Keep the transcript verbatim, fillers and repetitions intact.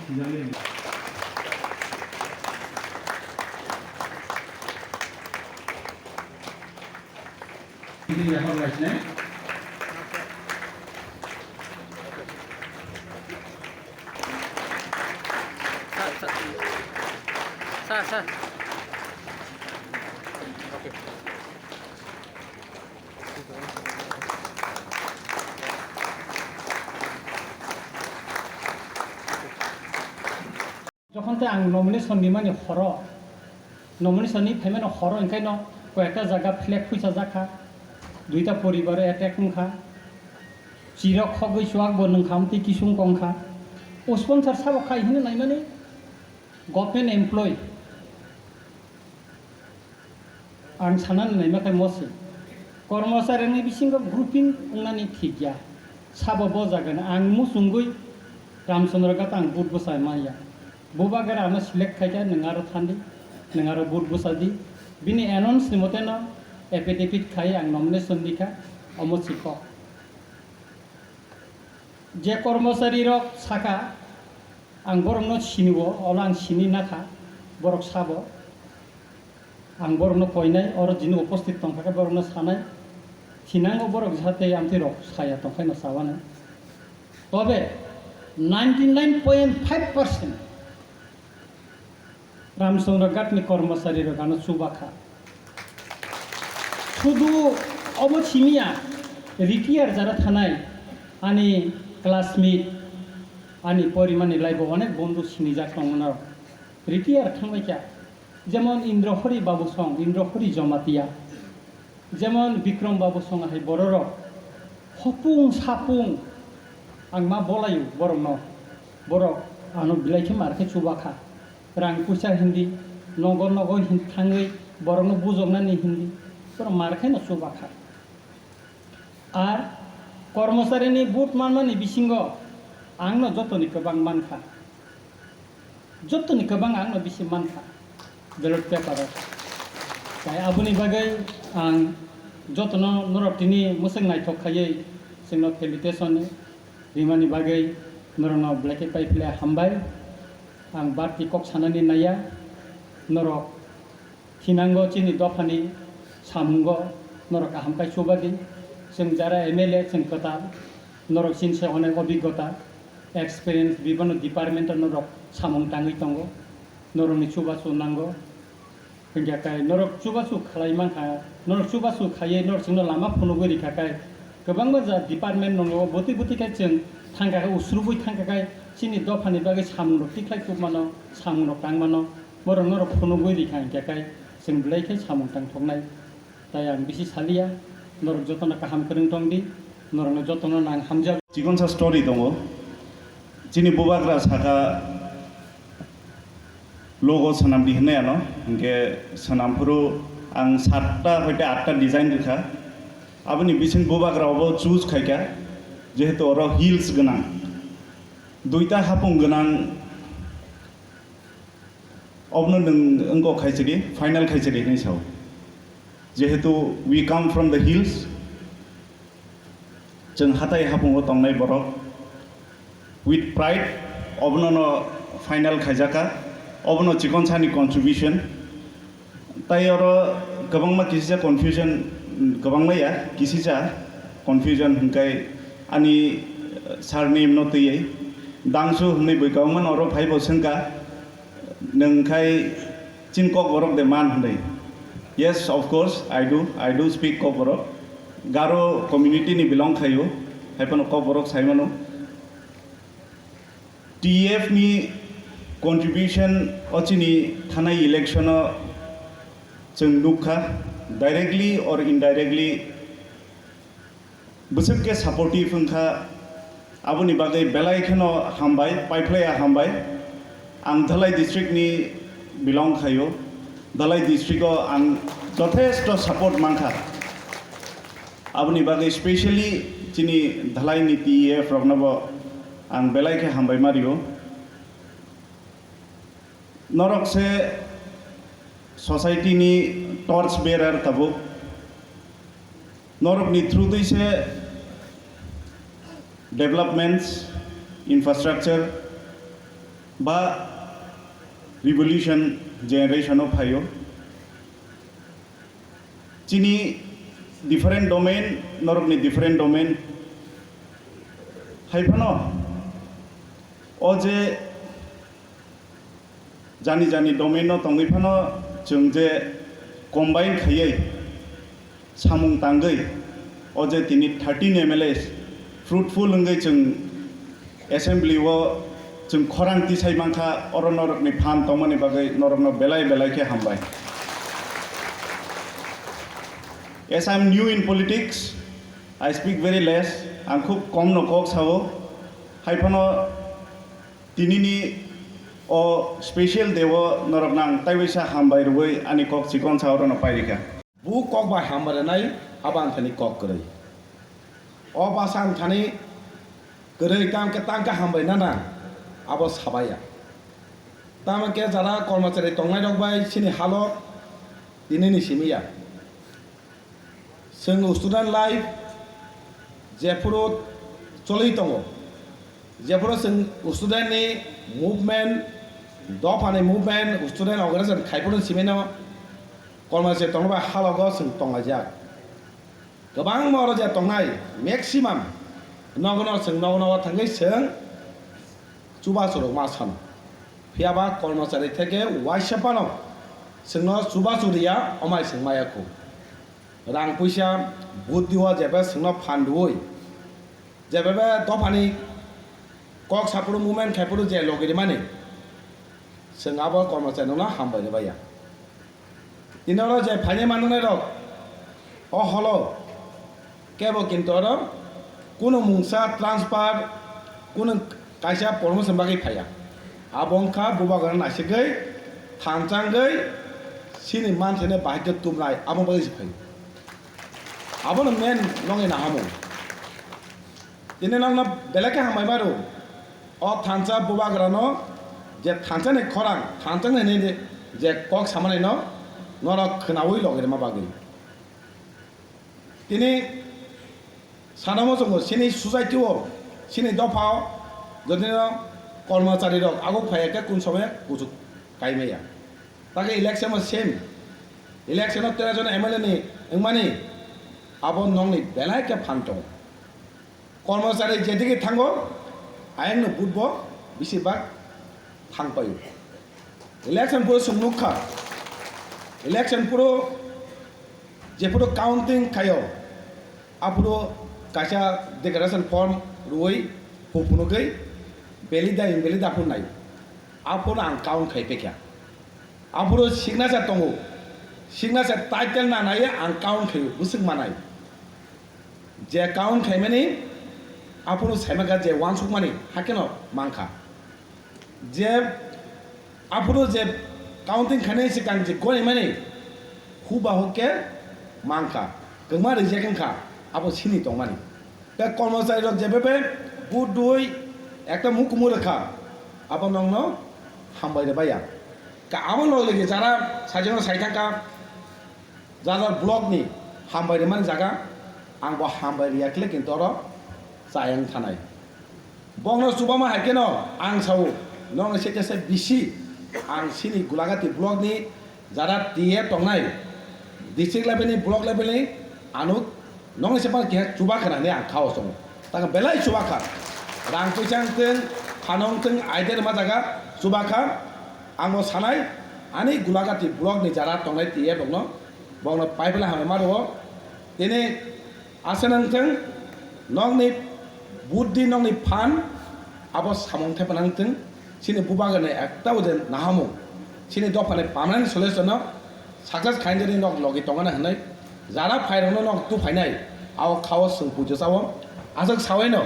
Sir, sir. Sir, sir. Jokhon tei ang nomination nimani horo, nomination ni phaimani horo, hinkhaino koyekta jaga flag phuisa jakha, duita poribaro attack wngkha, chirok khogwi chuak bo nwngkha, amtwi kisung kongkha. O sponsor sabo khai hino naimani government employee. Ang sanani naima khe mose, kormocharini bisingo grouping wngnani thik ya. Sabo bo jagani ang muchungwi Ramchandra Ghat ang vote bwchai manya. Bubagra ano select khaikha, nwng aro thandi, nwng aro vote bwchadi. Bini announce ni mote no affidavit khai ang nomination dikha, omo sikok. Je kormochari rok saka, ang borokno siniwo, olo ang sini nakha, borok sabo. Ang borokno koinai, oro jini uposthit tongkha khe borokno sanai. Thinango borok jahate amtwi rok saya tongkhaino sawana. Tobe ninety nine point five percent Ramchandra Ghatni kormochari rok ano chubakha. Sudu obo simiya, retire jara thanai ani classmate, ani porimani laibo onek bondhu sinijak tongmano. Retire thangbaikha. Jemon Indrohori Babu song, Indrohori Jamatia. Jemon Bikrom Babu song hai bororok hopung sapung ang ma bolaio borokno. Borok ano belai khe mar khe chubakha. Rang puisa hindi, nogo nogo hin thangwi borokno bujoknani hindi. Borok mar khe no chubakha. Ar kormocharini vote manmani bisingo ang no jotoni kwbang mankha. Jotoni kwbang ang no bisi mankha ballot paper o. Tai aboni bagwi ang jotono norok tini mwswk naithok khaiwi chwngno felicitation rimani bagwi norokno belai khe pai philai hambai. Ang barti kok sanani naiya, norok thinango chini dophani samungo norok kaham khe chubadi. Chwng jara M L A chwng kwtal, norok chini se onek obiggota, experience bibano department o norok samung tangwi tongo, norokni chubachu nango. Hinkhe kai norok chubachu khlai mankha, norok chubachu khaiwi norok chwngno lama phunugwi rikha kai, kwbangma ja department nogo bwtwi bwtwi khe chwng thangkha khe, usrubwi thangkha khe chini dophani bagwi samungrok tikhlai tubmano, samungrok tangmano, borok norok phunugwi rikha hinkhe kai chwng belai khe samung tangthoknai. Tai ang bisi saliya, norok jotono kaham kwrwng tongdi, norokno jotono nang hamjak. Chikonsa story tongo. Chini bubagra saka logo swnamdi hinwi ano, hinkhe swnamphuru ang satta hoite atta design rwkha. Aboni bising bubagra obo choose khaikha, jehetu oro hills gwnang, duita hapung gwnang. Obono nwng wngkok khaisidi, final khaisidi hinwi sao. Jehetu we come from the hills, chwng hatai hapungo tongnai borok, with pride obono no final khaijaka, obono chikonsani contribution. Tai oro kwbangma kisisa confusion, kwbangma ya, kisisa confusion hinkai ani, eh, surname no twiwi Dangsu hinwi bui kwbangma oro phaibo swngkha. Nwng khai chini Kokborok de man hwnwi? Yes, of course, I do. I do speak Kokborok. Garo community ni belong khaio, hai phano Kokborok sai mano. T F ni contribution o chini thanai election o chwng nukha, directly or indirectly. Bwswk khe supportive wngkha, aboni bagwi belai kheno hambai, paiphlaiya hambai. Ang Dhalai district ni belong khaio. Dhalai district o ang jothesto support mankha. Aboni bagwi specially chini Dhalai ni T E F roknobo ang belai khe hambai ma rio. Norok se society ni torch bearer tabuk. Norok ni through twi se developments, infrastructure, Ba revolution generation o phaio. Chini different domain, norokni different domain. Hai phano o je jani jani domain no tongwi phano chwng je combine khaiwi samung tangwi o je tini thirteen M L As fruitful wngwi chwng assembly o chwng khorang tisai mankha, oro norokni phan tongmani bagwi norokno belai belai khe hambai. As I am new in politics, I speak very less, ang khub kom no kok sao, hai phano tinini o special day o norokno ang taiwaisa hambai rwui ani kok chikon sa oro no pairikha. Bu kok bai hambai rwnai, abo ang thani kok kwrwi. O basa ang thani kwrwi, tang khe, tang khe hambai nana, abo sabaiya. Tamo khe jara kormochari tongnai rok bai chini halo tinini simi ya. Chwng student life jephuru choli tongo, jephuru chwng student ni movement, dopha ni movement, student organization khai phuru simi no kormochari tongma bai halogo chwng tonglaijak. Kwbangma oro je tongnai maximum nogo no chwng nogo nogo thangwi chwng chubachu rok ma sano. Phiya ba kormochari theke waisa phano chwngno chubachu riya, omai chwng maya khu. Rang puisa buddhi o jebe chwngno phan rwui, jebe be dophani kok saphuru movement khaiphuru je logi rimani, chwng abo kormochari no hambai rwbaiya. Tini oro je phainai manjaknai rok, o holo kebo kintu oro kunu mungsa transfer, kunu kaisa promotion bagwi phaiya. Abo wngkha bubagra naisigwi, thansa wngwi, chini manthai no bahai khe tubunai, abo bagwi se phaio. Abono main nongni nahamung. Tini nokno belai khe hambai maro. O thansa bubagrano je thansa ni khorang, thansa ni hwnwi je kok samani no norok khwnaui logi rwma bagwi. Tini sanamo chwngo chini society o, chini dopha o, jodi no kormochari rok aguk phai khe kun somoy kuchuk kai maya. Take election o same. Election o tero jon M L A ni wngmani abo nokni belai khe phan tongo. Kormochari jedigi thango, ayang no vote bo bisi bak thang paio. Election puro chwng nukha, election puro jephuru counting khaio, aphuru kaisa declaration form rwui huphunugwi valid da invalid da phuru nai, aphuru ang count khai pekha. Aphuru signature tongo, signature title na naiya ang count khaio, bwswk manai. Je count khaimani, aphuru saimankha je uansukmani, hakeno mankha. Je aphuru je counting khainai swkang je gorimani, hubahu khe mankha, kwma reject wngkha, abo sini tongmani. Tei kormochari rok je bebe vote dui ekta mukumu rwkha, abo nokno hambai rwbaiya. Ka abo loge loge jara saijano sai thangkha, Jadar block ni hambai rwmani jaga ang bo hambai rwya khle kintu oro chayang thanai. Bokno chubama hai kheno ang sao, nokni sete se bisi ang sini Gulagati block ni jara T A tongnai, district level ni, block level ni, ano nokni se phano keha chuba khna hinwi ang khao chongo. Taka belai chuba kha. Rang puisa wngthwng, phano wngthwng, aide rwma jaga chuba kha. Ang bo sanai, ani Gulagati block ni jara tongnai T A rokno, bokno pipeline hambai ma rwo. Tini aswk nangthwng, nokni buddhi, nokni phan, abo samung thepa nangthwng, chini bubagrani ekta o je nahamung, chini dophani permanent solution no success khainani nok logi tongana hinwi, jara phairokno nok tu phainai, ao khao chwng pujo chao, aswk sawaino